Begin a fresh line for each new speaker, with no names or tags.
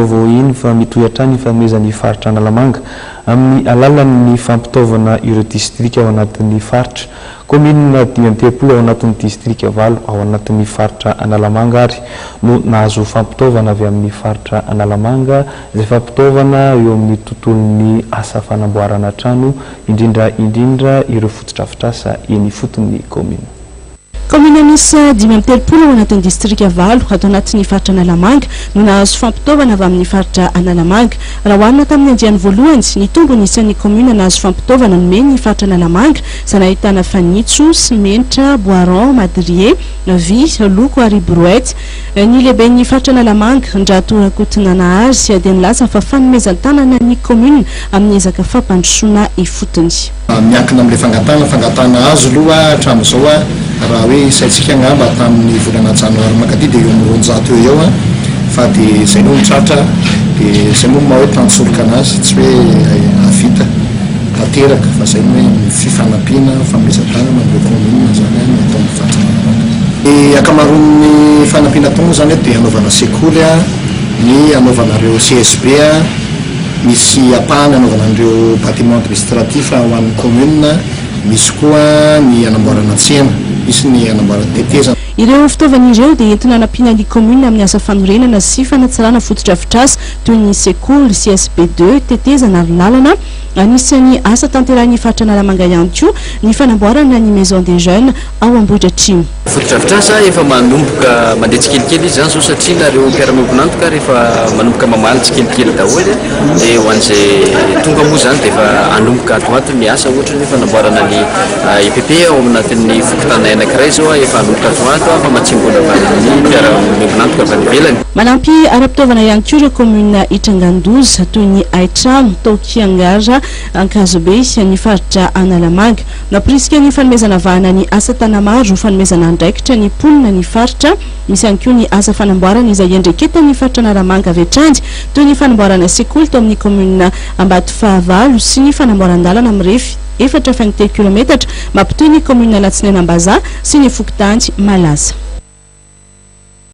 vaovao iny fa mitohy hatrany ny fanomezan'ny faritra Analamanga amin'ny alalan'ny fampitaovana ireo distrika ao anatin'ny faritra. Kaominina 35 ao anatin'ny distrika valo ao anatin'ny faritra Analamanga ary no nahazo fampitaovana avy amin'ny faritra Analamanga izay fampitaovana eo amin'ny tontolon'ny asa fanamboarana trano indrindra indrindra ireo fotodrafitrasa eny ifoton'ny kaominina.
Kaominina miisa 35 ao anatin'ny distrika valo ato anatin'ny faritra Analamanga no nahazo fampitaovana avy amin'ny faritra Analamanga. Raha oharina tamin'ny andiany voalohany, nitombo ny isan'ny kaominina nahazo fampitaovana nomen'ny faritra Analamanga izay nahitana fanitso, simenitra, bois rond, madrier, vy, loko ary brouette. Ny lehiben'ny faritra Analamanga, Ndrato Rakotonanahary, dia nilaza fa fanomezan-tanana ny kaominina amin'ny ezaka fampandrosoana ifotony.
Miankina amin'ilay fangatahana, fangatahana azo aloha hatramin'izao raha hoe isaintsika angamba tamin'ny volana janoary mankaty dia eo amin'ny 200 eo eo fa dia izay no tratra dia izay moa no maha hoe tantsoroka anazy, tsy hoe hahavita tanteraka fa izay no hoe ny fifanampiana, fanomezan-tanana amin'ireo kaominina izany no ataon'ny faritra Analamanga. Ny ankamaroan'ny fanampiana atao moa izany dia hanaovana sekoly, ny hanaovana ireo CSB. Misy ampahany hanaovana an'ireo bâtiment administratif ho an'ny commune, misy koa ny hanamboarana tsena, misy ny hanamboarana tetezana.
Ireo fitaovana ireo dia entina hanampiana ny commune amin'ny asa fanorenana sy fanatsarana fotodrafitrasa toy ny sekoly, CSB ii, tetezana ary lalana. Anisan'ny asa tanterahin'ny faritra Analamanga ihany koa ny fanamboarana ny Maison des jeunes ao Ambohidratrimo.
Fotodrafitrasa efa manomboka mandeha tsikelikely izy izany izao satria nareo mpiara-miombon'antoka ary efa manomboka mamaly tsikelikely daholo dia ho an'izay tonga moa izany dia efa hanomboka ato ho ato ny asa ohatra ny hoe fanamboarana ny EPP ao anatin'ny fokontany anankiray izao efa hanomboka ato ho ato famatsiam-bola avy any amin'ny mpiara-miombon'antoka avy any ivelany.
Manampy ara-pitaovana ihany koa ireo kaominina itrangan-doza toy ny haitrano tao Kiangara Ankazobe ny faritra Analamanga. Nampirisika ny fanomezana vahana ny asa tanamaro ho fanomezana andraikitra ny mponina ny faritra. Misy ihany koa ny asa fanamboarana izay iandraiketan'ny faritra Analamanga avy hatrany toy ny fanamboarana sekoly tao amin'ny kaominina Ambatofahavalo sy ny fanamboaran-dalana mirefy efatra faingo telo kilometatra mampitohy ny kaominina Alatsinainy Ambazaha sy ny fokontany Malaza.